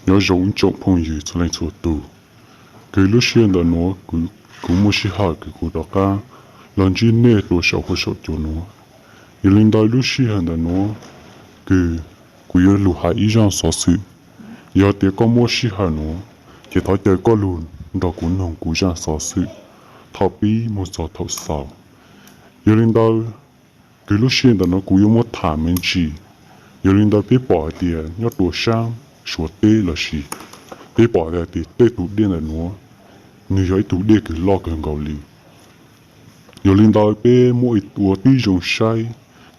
Nyob zoo ib tsoom phooj ywg txhua leej txhua tus, kws lub sij hawm ntawm nuav kuv muaj sij hawm kws kuv rov qab los ntsib nej rua saum huab saum cua nuav. Yog li ntawd lub sij hawm ntawm nuav kws kuv yuav lug hais ib zaaj xov xwm. Yog tias koj muaj sij hawm nuav, ces thov caw koj lug nrog kuv noog kuv zaaj xov xwm thaum pib moog txog thaum xaus. Yog li ntawd, kws lub sij hawm ntawm nuav kuv yuav muab tham me ntsis. Yog li ntawd peb pom hais tias nyob rua saab Suav teb lossis peb pom hais tias tej tug dej ntawm nuav, nwg yog ib tug dej kws loj kawg nkaus li. Yog li ntawd peb muab ua tib zoo saib,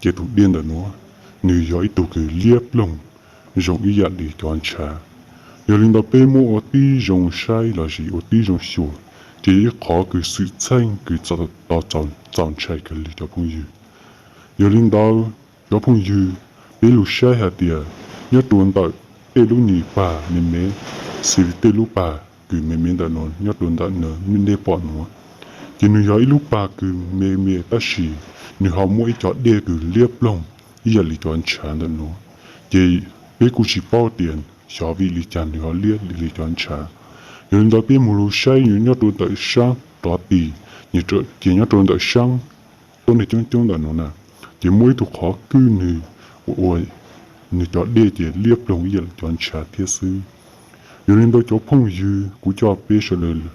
ces tug dej ntawm nuav, nwg yog ib tug kws liab ploog zoo ib yam li cov ntshav. Yog li ntawd peb muab ua tib zoo saib lossis ua tib zoo xyuas, ces yog ib qhov kws xwm txheej kws txaus ntshai kawg li cov phooj ywg. Yog li ntawd cov phooj ywg, peb lug saib hais tias nyob rua ntawm tej lub nyuas pag me me, xws li tej lub pag kws me me ntawm nuav nyob rua ntawm nuav nej pom nuav, ces nwg yog ib lub pag kws me me tab sis nwg ho muaj ib co dej kws liab ploog ib yam li cov ntshav ntawm nuav. Ces peb kuj tsis paub tias xyov vim li cas nwg ho liab li cov ntshav. Yog li ntawd peb moog lug saib nyob rua ntawm saab rov tid, ces nyob rua ntawm saab tuab neeg coob coob ntawm nuav na, ces muaj ib tug qhov kwj nwg ua, nwg cov dej ces liab ploog ib yam li cov ntshav thiab xwb. Yog li ntawd cov phooj ywg, kuv coj peb sawv daws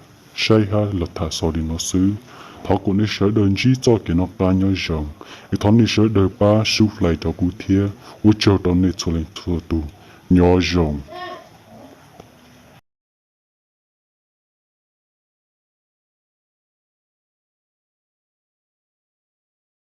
saib hab los tham xaus li nuav xwb. Thov kom nej sawv daws ntsib txoj kev noj qab nyob zoo, es thov nej sawv daws pab subscribe rau kuv thiab. Ua tsaug rau nej txhua leej txhua tug. Nyob zoo.